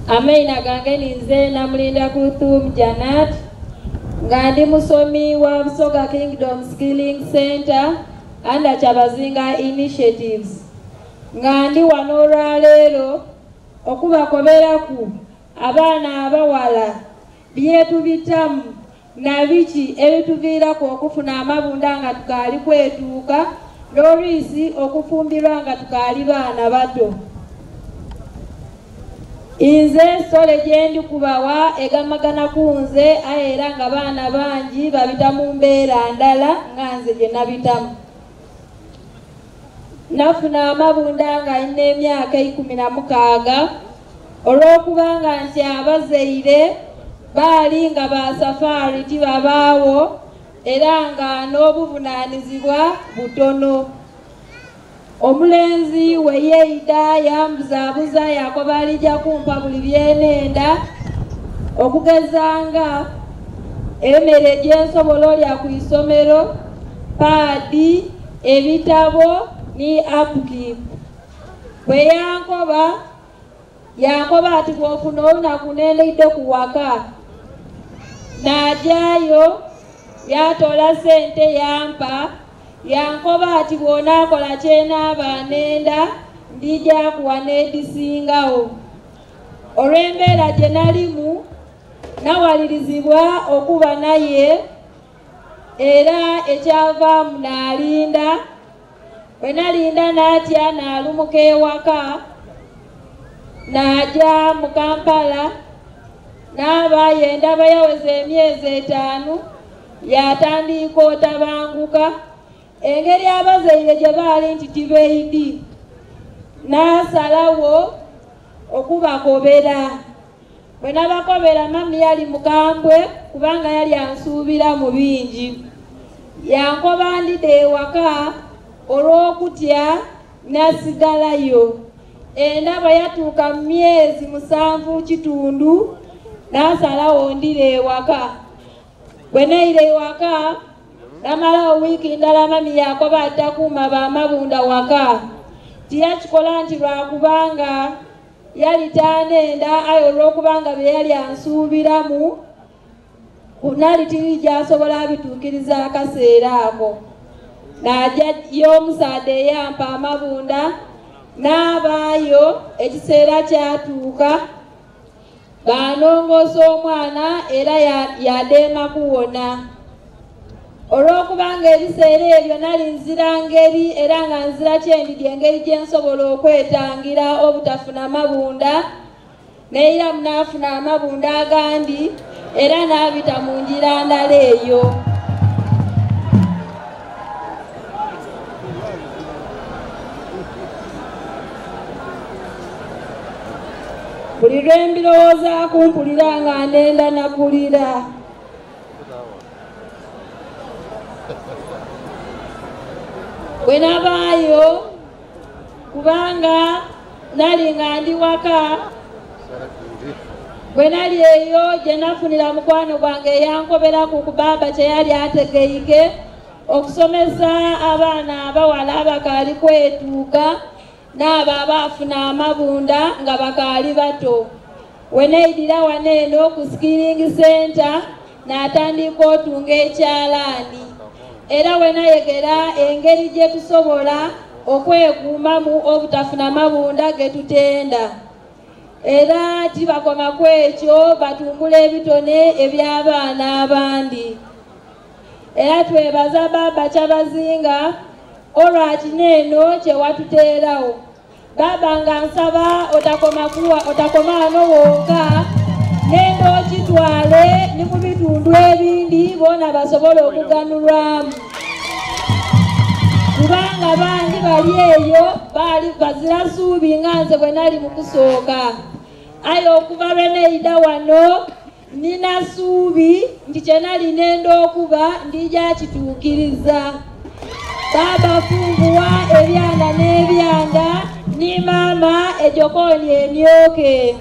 Amaina gange ninze Namulinda Kuthum Janat, nga ndi musomi wa Busoga Kingdom Skilling Center under Kyabazinga Initiatives. Nga ndi wano olwaleero okubakoberaku abaana abawala byetubitamu na biki ebituviiraku okufuna amabunda nga tukaali kwetuuka n'olwisi okufumbirwa nga tukaali baana bato. Nze sole gye ndi kubawa egamagana ku nze aye era nga baana bangi babita mu mbeera ndala nga nze gye nabitamu. Nafuna amabunda nga nina emyaka 16 olw'okubanga nti abazaire baali nga ba safaari tibabaawo era nga n'obuvunaanyizibwa butono. Omulenzi we yeida yambuzaabuza yakoba alijja kumpa buli byenenda okugezanga emmere gyensobola olya ku isomero, paadi, ebitabo ni upkeep. Bwe yankoba yankoba ati bw'ofuna olunaku nendeidde ku waka. N'ajaayo yatoola sente yampa yankoba ati bw'onaakola kyenaaba nenda ndija kuwa n'edisingawo. Olw'embeera gye nalimu nawalirizibwa okuba naye era ekyavaamu naalinda. Bwe nalinda n'atya n'alumuka ewaka n'aja mu Kampala n'abaayo endaba yaweza emyezi 5 yatandika otabanguka. Engeri abazaire gye baali nti tibeidi n'asalawo okubakobera. Bwe nabakobera mami yali mukambwe kubanga yali ansuubira mu bingi. Yankoba ndidde ewaka olw'okutya nasigalayo. Endaba yatuuka mu myezi 7 kitundu n'asalawo ndire ewaka. Bwe neire ewaka namalawo wiiki ndala mami yakoba atakuuma bamabunda waka. Tiyakikola nti lwakubanga yali tanenda aye olw'okubanga bye yali ansuubiramu nali tirijja asobola abituukiriza akaseera ako. N'ajja y'omusaadha eyampa amabunda n'abaayo ekiseera kyatuuka banongoosa omwana era yadeema kuwona. Olw'okubanga ebiseera ebyo nali nzira ngeri era nga nzira kyendidi engeri gye nsobola okwetangira obutafuna mabunda, neera munaafuna amabunda agandi era n'abita mu ngira ndala eyo. Buli lwe mbirowoozaako mpulira nga nenda nakulira. Bwe nabaayo kubanga nali nga ndi waka, bwe nali eyo gye nafunira mukwano gwange eyankoberaku ku baaba kye yali ategeike okusomesa abaana abawala abakaali kwetuuka n'abo abaafuna amabunda nga bakaali bato. We neidira wano eno ku Skilling Center n'atandika otunga ekyalaani era we nayegera engeri gye tusobola okwekuumamu obutafuna mabunda ge tutenda. Era tibakoma ku ekyo, batumbula ebitone eby'abaana abandi. Era twebaza baaba Kyabazinga olwa kino eno kye watuteerawo. Baaba nga nsaba otakoma wano wonka, nenda okitwale ni mu bitundu ebindi boona basobole okuganulwamu. Kubanga bangi bali eyo baali bazira ssuubi nga nze bwe nali mu kusooka. Aye okuva lwe neida wano nina ssuubi nti kye nali nenda okuba ndija kituukiriza. Baaba funguwa ebyanda n'ebyanda ni maama ejokooni emyoke.